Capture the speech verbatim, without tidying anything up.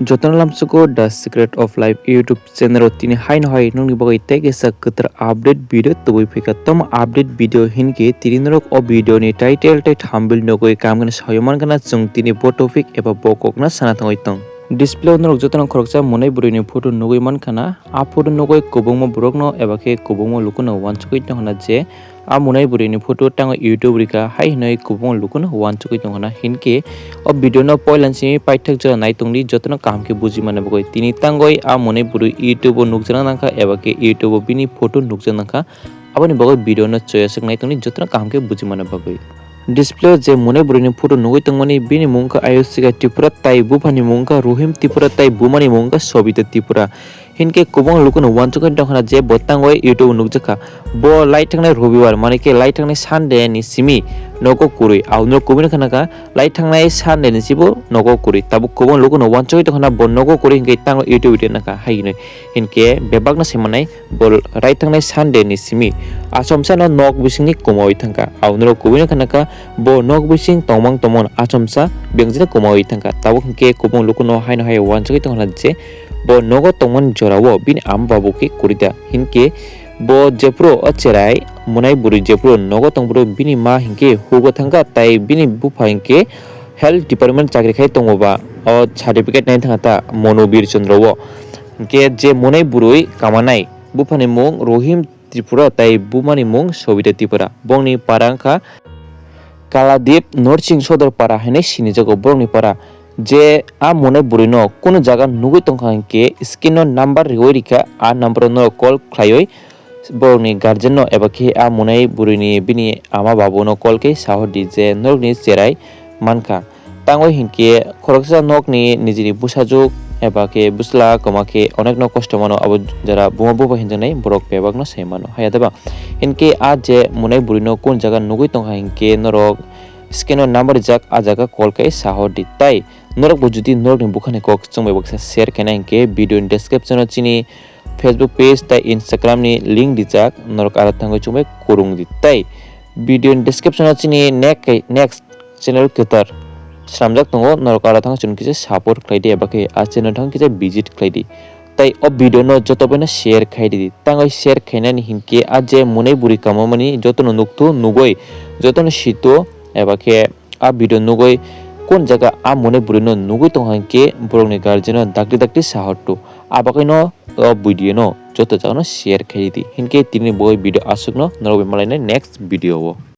Jotono lamsoko The Secret of Life YouTube channel o tini haino hai nokni bagwi tei kaisa kwtal update video tubui phaikha. Tamo update video hinkhe tini norok o video ni title tei thumbnail nugwi kaham khe sawi mankha na chwng tini bo topic eba bo kokno sana thangwi tong. Display o norok jotono khoroksa monai bwrwi ni photo nugwi mankha na. A photo nugwi kwbangma borokno eba khe kwbangma lukuno uansugwi tongkha na je a monai bwrwi ni photo tango YouTube rikha hai hinwi kwbangma lukuno uansugwi tongkha na. Hinkhe o video no poila simi paithak jora nai tongdi, jotono kaham khe buji mani bagwi. Tini tangwi a monai bwrwi YouTube o nukjakna nangkha eba khe YouTube o bini photo nukjakna nangkha, aboni bagwi video no choyaswk nai tongdi, jotono kaham khe buji mani bagwi. Display o je monai bwrwi ni photo nugwi tongmani, bini mung wngkha Ayushika Tripura tai buphani mung wngkha Rohim Tripura tai bumani mung wngkha Sobita Tripura. Hinkhe kwbangma lukuno uansugwi tongkha na je bo tangwi YouTube o nukjakha. Bo lai thangnai Robibar, mane khe lai thangnai Sunday ni simi nogo kwrwi. Aboni kubuni khana kha lai thangnai Sunday ni sibo nogo kwrwi. Tabuk kwbangma lukuno uansugwi tongkha na bo nogo kwrwi hinkhe tangwi YouTube o nakha hai hinwi. Hinkhe bebakno saimanai bo lai thangnai Sunday ni simi achomsa no nok bisingni kwmawi thangkha. Aboni kubuni khana kha bo nok bising tongmang tongmano achomsa bengjino kwmawi thangkha. Tabuk hinkhe kwbangma lukuno haino hai uansugwi tongkha na je bo nogo tongmani jorao bini ama babu khe kwrwi da. Hinkhe bo jephuru o cherai monai bwrwi jephuru nogo tongphuru bini ma hinkhe hugo thangkha tai bini bupha hinkhe health department chakri khai tongo ba o certificate nai thangkha ta Monu Bir Chandra o. Hinkhe je monai bwrwi kamanai buphani mung Rohim Tripura tai bumani mung Sobita Tripura. Bongni para wngkha Kaladip Norsing Sodor para hinwi sinijago borokni para. Je a monai bwrwino kunu jaga nugwi tongkha hinkhe screen o number riwi rikha, a number o norok call khlaiwi borokni guardian no eba khe a monai bwrwini bini ama babu no call khe sahordi je norokni cherai mankha. Tangwi hinkhe khoroksa nokni nijini bwsajwk eba khe bwsla kwma khe onekno kosto mano, abo jora buma buba hinjaknai borok bebakno sai mano. Haiya deba? Hinkhe a je monai bwrwino kun jaga nugwi tongkha hinkhe norok screen o number rijak, a jaga call khe sahordi. Tai norokbo jodi norokni bukhani kok chwngbai baksa share khaina hinkhe video ni description o chini Facebook page tai Instagram ni link rijak, norok aro thangwi chumui kwrwng di. Tai video ni description o chini nek-, next channel kwtal swnamjak tongo, norok aro thangwi chwng kisa support khlai di eba khe a channel thangwi kisa visit khlai di. Tai o video no joto bai no share khai di. Tangwi share khainani hinkhe a je monai bwrwi kamamani jotono nuktu nugwi jotono situ eba khe a video nugwi kun jaga a monai bwrwino nugwi tongkha hinkhe borokni guardian no dakti dakti sahortu. Abagwino o video no joto jagano share khai di. Hinkhe tini bo video aswkno norok bai malainai next video o.